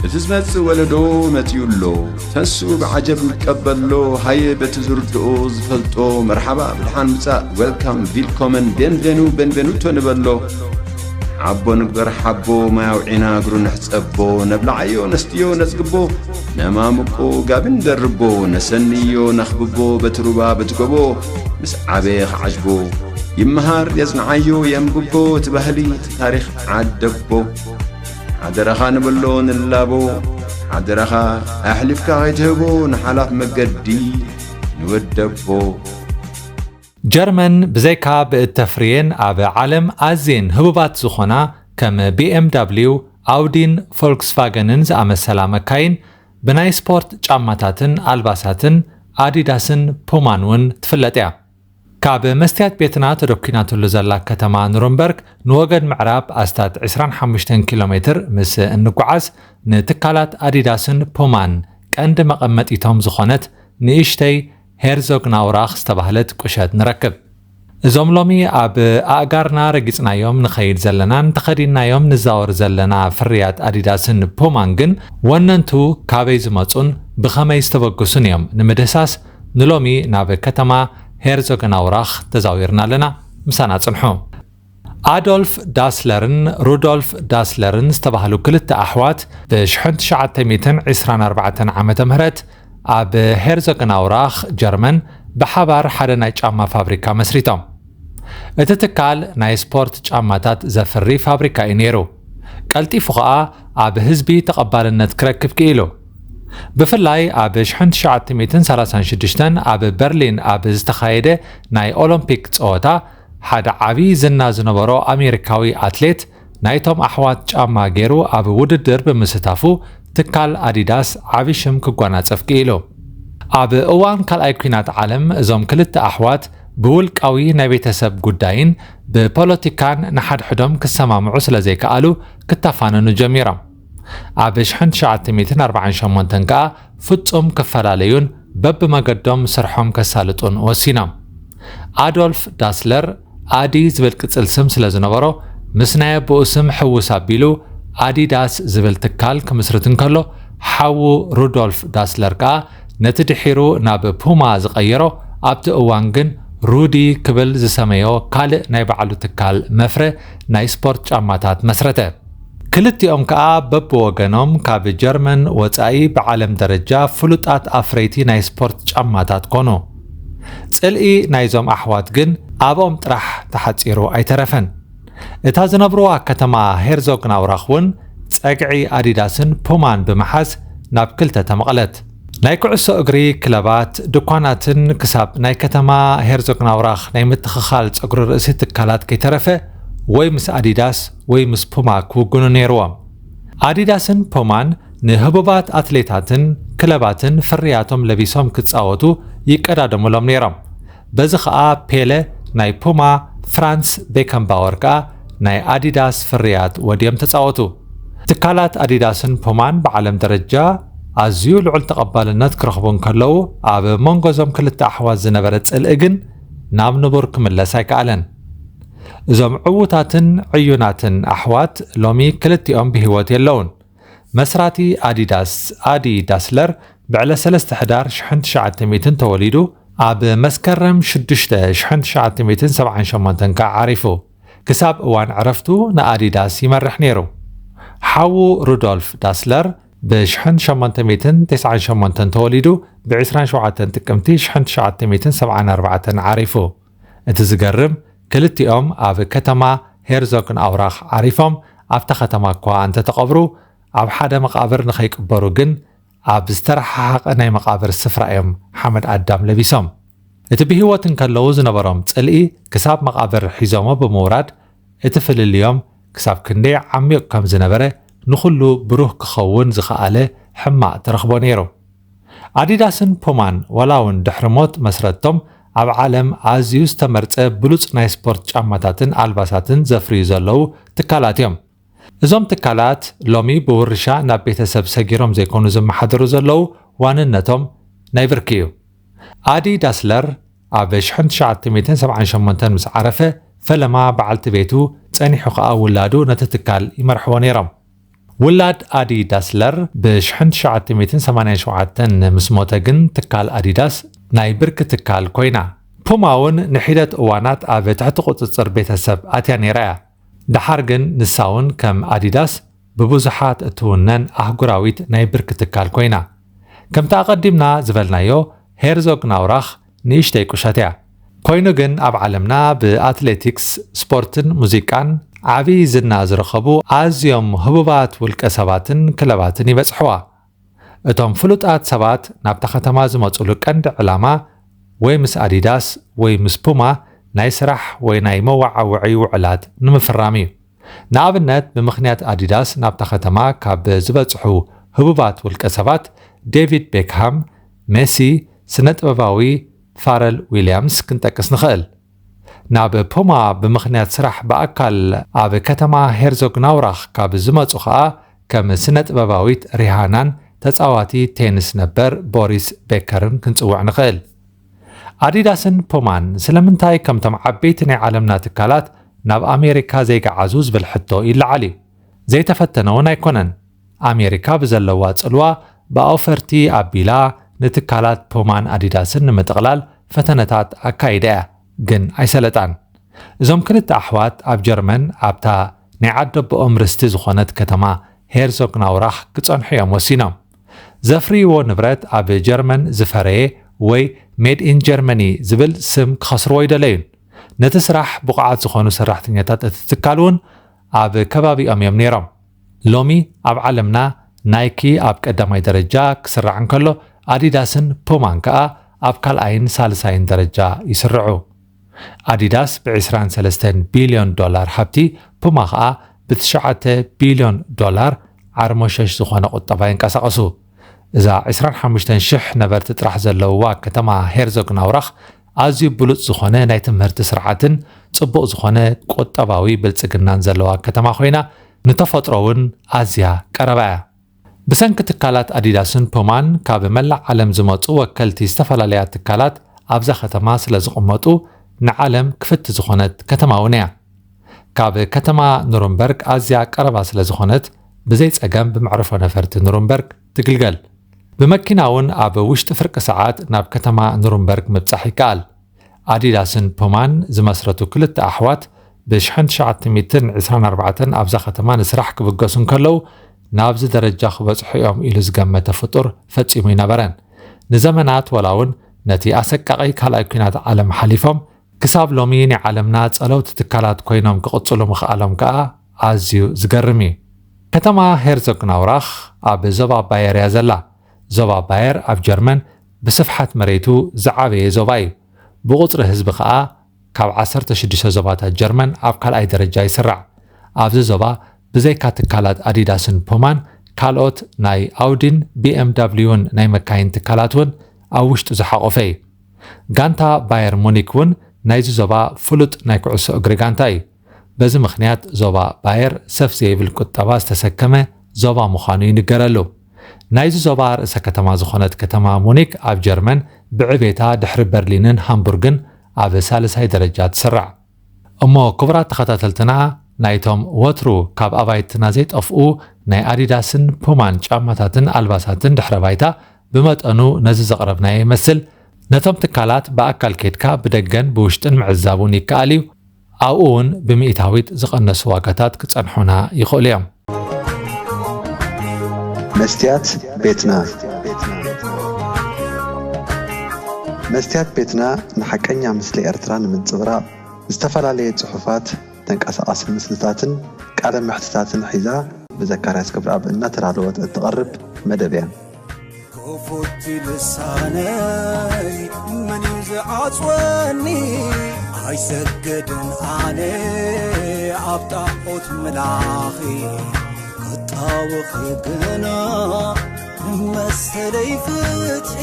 እቲ ዝመጽእ ወለዶ መጺኡ ኣሎ። ተንሱ ብዓጀብ ንቀበሎ። ሃየ በቲ ዝርድኦ ዝፈልጦ መርሓባ ብድሓን ምጻእ፣ ዌልካም፣ ቪልኮመን፣ ቤንቬኑ፣ ቤንቬኑቶ ንበሎ። ዓቦ ንግበር ሓቦ፣ ማይ ኣውዒና እግሩ ንሕጸቦ። ነብልዓዮ ነስትዮ ነጽግቦ፣ ነማምቆ ጋቢ ንደርቦ። ነሰንዮ ነኽብቦ በቲ ሩባ በቲ ጎቦ፣ ምስ ዓበየ ክዓጅቦ። ይመሃር የጽንዓዮ የንብቦ እቲ ባህሊ እቲ ታሪኽ ዓደቦ። ሓደራኻ ንበሎ ንላቦ፣ ሓደራኻ ኣሕሊፍካ ከይትህቦ ንሓላፍ መገዲ ንወደቦ። ጀርመን ብዘይካ ብእተፍርየን ኣብ ዓለም ኣዝየን ህቡባት ዝኾና ከም ቢ ኤም ዳብሊው፣ ኣውዲን ፎልክስቫገንን ዝኣመሰላ መካይን ብናይ ስፖርት ጫማታትን ኣልባሳትን ኣዲዳስን ፑማን እውን ትፍለጥ እያ። ካብ መስትያት ቤትና ተደኲናትሉ ዘላ ከተማ ኑርንበርግ ንወገን ምዕራብ ኣስታት ዕስራን ሓሙሽተን ኪሎ ሜትር ምስ እንጓዓዝ ንትካላት ኣዲዳስን ፑማን ቀንዲ መቐመጢቶም ዝኾነት ንእሽተይ ሄርዞግናውራኽ ዝተባህለት ቁሸት ንረክብ። እዞም ሎሚ ኣብ ኣእጋርና ረጊጽናዮም ንኸይድ ዘለናን ተኸዲንናዮም ንዛወር ዘለና ፍርያት ኣዲዳስን ፑማን ግን ወነንቱ ካበይ ዝመጹን ብኸመይ ዝተበገሱን እዮም ንምድህሳስ ንሎሚ ናብ ከተማ ሄርዞገናውራኽ ተዛዊርና ኣለና። ምሳና ጽንሑ። ኣዶልፍ ዳስለርን ሩዶልፍ ዳስለርን ዝተባህሉ ክልተ ኣሕዋት ብ ሽሕን ትሽዓተ ሚእትን ዕስራን ኣርባዕተን ዓመተ ምህረት ኣብ ሄርዞገናውራኽ ጀርመን ብሓባር ሓደ ናይ ጫማ ፋብሪካ መስሪቶም። እቲ ትካል ናይ ስፖርት ጫማታት ዘፍሪ ፋብሪካ እዩ ነይሩ። ቀልጢፉ ኸኣ ኣብ ህዝቢ ተቐባልነት ክረክብ ክኢሉ። ብፍላይ ኣብ ሽሕን ትሽዓተ ሚእትን ሰላሳን ሽዱሽተን ኣብ በርሊን ኣብ ዝተኻየደ ናይ ኦሎምፒክ ጸወታ ሓደ ዓቢ ዝና ዝነበሮ ኣሜሪካዊ ኣትሌት ናይቶም ኣሕዋት ጫማ ገይሩ ኣብ ውድድር ብምስታፉ ትካል ኣዲዳስ ዓቢ ሽም ክጓናጸፍ ክኢሉ። ኣብ እዋን ካልኣይ ኲናት ዓለም እዞም ክልተ ኣሕዋት ብውልቃዊ ናይ ቤተሰብ ጉዳይን ብፖለቲካን ንሓድሕዶም ክሰማምዑ ስለ ዘይከኣሉ ክተፋነኑ ጀሚሮም። ኣብ ሽሕን ትሽዓተ ሚእትን ኣርባዓን ሸሞንተን ከኣ ፍጹም ክፈላለዩን በብመገዶም ስርሖም ከሳልጡን ወሲኖም። ኣዶልፍ ዳስለር ኣዲ ዝብል ቅጽል ስም ስለ ዝነበሮ ምስ ናይ ኣቦኡ ስም ሕውስ ኣቢሉ ኣዲዳስ ዝብል ትካል ክምስርት እንከሎ ሓዉ ሩዶልፍ ዳስለር ከኣ ነቲ ድሒሩ ናብ ፑማ ዝቐየሮ ኣብቲ እዋን ግን ሩዲ ክብል ዝሰመዮ ካልእ ናይ ባዕሉ ትካል መፍረ ናይ ስፖርት ጫማታት መስረተ። ክልቲኦም ከኣ በብወገኖም ካብ ጀርመን ወጻኢ ብዓለም ደረጃ ፍሉጣት ኣፍረይቲ ናይ ስፖርት ጫማታት ኮኑ። ጽልኢ ናይዞም ኣሕዋት ግን ኣብኦም ጥራሕ ተሓጺሩ ኣይተረፈን። እታ ዝነብርዋ ከተማ ሄርዞግናውራኽ እውን ጸግዒ ኣዲዳስን ፑማን ብምሓዝ ናብ ክልተ ተመቕለት። ናይ ኩዕሶ እግሪ ክለባት፣ ድኳናትን ክሳብ ናይ ከተማ ሄርዞግናውራኽ ናይ ምትኽኻል ጸጉሪ ርእሲ ትካላት ከይተረፈ ወይ ምስ ኣዲዳስ ወይ ምስ ፑማ ክውግኑ ነይርዎም። ኣዲዳስን ፑማን ንህቡባት ኣትሌታትን ክለባትን ፍርያቶም ለቢሶም ክጻወቱ ይቀዳደሙሎም ነይሮም። በዚ ኸኣ ፔለ ናይ ፑማ፣ ፍራንስ ቤከንባወር ከኣ ናይ ኣዲዳስ ፍርያት ወድዮም ተጻወቱ። ትካላት ኣዲዳስን ፑማን ብዓለም ደረጃ ኣዝዩ ልዑል ተቐባልነት ክረኽቡ እንከለዉ ኣብ መንጎ እዞም ክልተ ኣሕዋት ዝነበረ ጽልኢ ግን ናብ ንቡር ክምለስ ኣይከኣለን። እዞም ዕዉታትን ዕዩናትን ኣሕዋት ሎሚ ክልቲኦም ብህይወት የለውን። መስራቲ ኣዲዳስ ኣዲ ዳስለር ብዕለት ሰለስተ ሕዳር ሽሕን ትሽዓተ ሚእትን ተወሊዱ ኣብ መስከረም ሽዱሽተ ሽሕን ትሽዓተ ሚእትን ሰብዓን ሸሞንተን ከኣ ዓሪፉ። ክሳብ እዋን ዕረፍቱ ንኣዲዳስ ይመርሕ ነይሩ። ሓዉ ሩዶልፍ ዳስለር ብ-ሸሞንተ ሚእትን ተስዓን ሸሞንተን ተወሊዱ ብ-ዕስራን ሸውዓተን ጥቅምቲ ሸውዓተ ሚእትን ሰብዓን ኣርባዕተን ዓሪፉ። እቲ ዝገርም ክልቲኦም ኣብ ከተማ ሄርዞግን ኣውራኽ ዓሪፎም ኣብታ ከተማ እኳ እንተተቐብሩ ኣብ ሓደ መቓብር ንኸይቅበሩ ግን ኣብ ዝተረሓሓቐ ናይ መቓብር ስፍራ እዮም ሓመድ ኣዳም ለቢሶም። እቲ ብህይወት እንከለዉ ዝነበሮም ጽልኢ ክሳብ መቓብር ሒዞሞ ብምውራድ እቲ ፍልልዮም ክሳብ ክንደይ ዓሚቕ ከም ዝነበረ ንኹሉ ብሩህ ክኸውን ዝኸኣለ ሕማቕ ተረኽቦ ነይሩ። ኣዲዳስን ፑማን ዋላ እውን ድሕሪ ሞት መስረትቶም ኣብ ዓለም ኣዝዩ ዝተመርጸ ብሉጽ ናይ ስፖርት ጫማታትን ኣልባሳትን ዘፍርዩ ዘለዉ ትካላት እዮም። እዞም ትካላት ሎሚ ብውርሻ ናብ ቤተሰብ ሰጊሮም ዘይኮኑ ዝመሓደሩ ዘለዉ ዋንነቶም ናይ ብርኪ እዩ። ኣዲ ዳስለር ኣብ ሸውዓተ ሚእትን ሰብዓን ሸሞንተን ምስ ዓረፈ ፈለማ በዓልቲ ቤቱ ጸኒሑ ኸኣ ውላዱ ነቲ ትካል ይመርሕዎ ነይሮም። ውላድ ኣዲ ዳስለር ብ ትሽዓተ ሚእትን ሰማንያን ሸውዓተን ምስ ሞተ ግን ትካል ኣዲዳስ ናይ ብርኪ ትካል ኮይና። ፑማ እውን ንሒደት እዋናት ኣብ ትሕቲ ቁጽጽር ቤተሰብ ኣትያ ነይራ እያ። ደሓር ግን ንሳ እውን ከም ኣዲዳስ ብብዙሓት እትውነን ኣህጉራዊት ናይ ብርኪ ትካል ኮይና። ከምቲ ኣቐዲምና ዝበልናዮ፣ ሄርዞግ ናውራኽ ንእሽተይ ቁሸት እያ። ኮይኑ ግን ኣብ ዓለምና ብኣትሌቲክስ፣ ስፖርትን ሙዚቃን ዓቢ ዝና ዝረኸቡ ኣዝዮም ህቡባት ውልቀ ሰባትን ክለባትን ይበጽሕዋ። እቶም ፍሉጣት ሰባት ናብታ ከተማ ዝመጹሉ ቀንዲ ዕላማ ወይ ምስ ኣዲዳስ ወይ ምስ ፑማ ናይ ስራሕ ወይ ናይ መወዓውዒ ውዕላት ንምፍራም እዩ። ንኣብነት ብምኽንያት ኣዲዳስ ናብታ ከተማ ካብ ዝበጽሑ ህቡባት ውልቀ ሰባት ዴቪድ ቤክሃም፣ ሜሲ፣ ስነ ጥበባዊ ፋረል ዊልያምስ ክንጠቅስ ንኽእል። ናብ ፖማ ብምኽንያት ስራሕ ብኣካል ኣብ ከተማ ሄርዞግ ናውራኽ ካብ ዝመጹ ኸኣ ከም ስነ ጥበባዊት ሪሃናን ተጻዋቲ ቴንስ ነበር ቦሪስ ቤከርን ክንጽውዕ ንኽእል። ኣዲዳስን ፖማን ስለምንታይ ከምቶም ዓበይቲ ናይ ዓለምና ትካላት ናብ ኣሜሪካ ዘይገዓዙ ዝብል ሕቶ ይለዓል እዩ። ዘይተፈተነ እውን ኣይኮነን። ኣሜሪካ ብዘለዋ ጽልዋ ብኣውፈርቲ ኣቢላ ንትካላት ፖማን ኣዲዳስን ንምጥቕላል ፈተነታት ኣካይዳ እያ፣ ግን ኣይሰለጣን። እዞም ክልተ ኣሕዋት ኣብ ጀርመን ኣብታ ናይ ዓደቦኦም ርስቲ ዝኾነት ከተማ ሄርዞግ ናውራኽ ክጸንሑ እዮም ወሲኖም። ዘፍርይዎ ንብረት ኣብ ጀርመን ዝፈረየ ወይ ሜድ ኢን ጀርመኒ ዝብል ስም ክኸስርዎ ይደለዩን። ነቲ ስራሕ ብቑዓት ዝኾኑ ሰራሕተኛታት እቲ ትካል እውን ኣብ ከባቢኦም እዮም ነይሮም። ሎሚ ኣብ ዓለምና ናይኪ ኣብ ቀዳማይ ደረጃ ክስራዕ እንከሎ ኣዲዳስን ፑማን ከኣ ኣብ ካልኣይን ሳልሳይን ደረጃ ይስርዑ። ኣዲዳስ ብ ዕስራን ሰለስተን ቢልዮን ዶላር ሃብቲ፣ ፑማ ከኣ ብ ትሽዓተ ቢልዮን ዶላር ዓርሞሸሽ ዝኾነ ቁጠባ ይንቀሳቐሱ። እዛ ዕስራን ሓሙሽተን ሽሕ ነበርቲ ጥራሕ ዘለውዋ ከተማ ሄርዞግ ናውራኽ ኣዝዩ ብሉጽ ዝኾነ ናይ ትምህርቲ ስርዓትን ጽቡቕ ዝኾነ ቁጠባዊ ብልጽግናን ዘለዋ ከተማ ኮይና፣ ንተፈጥሮ እውን ኣዝያ ቀረባ እያ። ብሰንኪ ትካላት ኣዲዳስን ፑማን ካብ መላእ ዓለም ዝመጹ ወከልቲ ዝተፈላለያ ትካላት ኣብዛ ከተማ ስለ ዝቕመጡ ንዓለም ክፍቲ ዝኾነት ከተማ እውን እያ። ካብ ከተማ ኑርንበርግ ኣዝያ ቀረባ ስለ ዝኾነት ብዘይ ጸገም ብመዕርፎ ነፈርቲ ኑርንበርግ ትግልገል። ብመኪና እውን ኣብ ውሽጢ ፍርቂ ሰዓት ናብ ከተማ ኑርንበርግ ምብጻሕ ይከኣል። ኣዲዳስን ፑማን ዝመስረቱ ክልተ ኣሕዋት ብ ትሽዓተ ሚእትን ዕስራን ኣርባዕተን ኣብዛ ከተማ ንስራሕ ክብገሱ እንከለዉ ናብዚ ደረጃ ክበጽሑ እዮም ኢሉ ዝገመተ ፍጡር ፈጺሙ ኣይነበረን። ንዘመናት ወላ እውን ነቲ ኣሰቃቒ ካልኣይ ኲናት ዓለም ሓሊፎም ክሳብ ሎሚ ናይ ዓለምና ጸለውቲ ትካላት ኮይኖም ክቕጽሉ ምኽኣሎም ከኣ ኣዝዩ ዝገርም እዩ። ከተማ ሄርዞግ ናውራኽ ኣብ ዞባ ባየር እያ ዘላ። ዞባ ባየር ኣብ ጀርመን ብስፍሓት መሬቱ ዝዓበየ ዞባ እዩ። ብቑጽሪ ህዝቢ ከኣ ካብ ዓሰርተ ሽዱሽተ ዞባታት ጀርመን ኣብ ካልኣይ ደረጃ ይስራዕ። ኣብዚ ዞባ ብዘይካ ትካላት ኣዲዳስን ፑማን ካልኦት ናይ ኣውዲን ቢ ኤም ደብልዩን ናይ መካይን ትካላት እውን ኣብ ውሽጡ ዝሓቖፈ እዩ። ጋንታ ባየር ሙኒክ እውን ናይዚ ዞባ ፍሉጥ ናይ ኩዕሶ እግሪ ጋንታ እዩ። በዚ ምኽንያት ዞባ ባየር ሰፍ ዘይብል ቁጠባ ዝተሰከመ ዞባ ምዃኑ ይንገረሉ። ናይዚ ዞባ ርእሰ ከተማ ዝኾነት ከተማ ሙኒክ ኣብ ጀርመን ብዕቤታ ድሕሪ በርሊንን ሃምቡርግን ኣብ ሳልሳይ ደረጃ ትስራዕ። እሞ ክቡራት ተኸታተልትና፣ ናይቶም ወትሩ ካብ ኣባይትና ዘይጠፍኡ ናይ ኣዲዳስን ፑማን ጫማታትን ኣልባሳትን ድሕረ ባይታ ብመጠኑ ነዚ ዘቕረብናዮ ይመስል። ነቶም ትካላት ብኣካል ኬድካ ብደገን ብውሽጥን ምዕዛብ እውን ይከኣል እዩ። ኣብኡ እውን ብሚእታዊት ዝቐነሱ ዋጋታት ክጸንሑና ይኽእሉ እዮም። መስትያት ቤትና። መስትያት ቤትና ንሓቀኛ ምስሊ ኤርትራ ንምንጽብራቕ ዝተፈላለየ ጽሑፋት፣ ተንቀሳቓሲ ምስልታትን ቃለ መሕትታትን ሒዛ ብዘካርያስ ክብረኣብ እናተዳለወት እትቐርብ መደብ እያ። ክፉት ልሳነይ መን እዩ ዝዓጽወኒ? ኣይሰግድን ኣነ ኣብ ጣዖት ምላኺ፣ ክጣወኺ ግና ንመሰለይ ፍትሒ።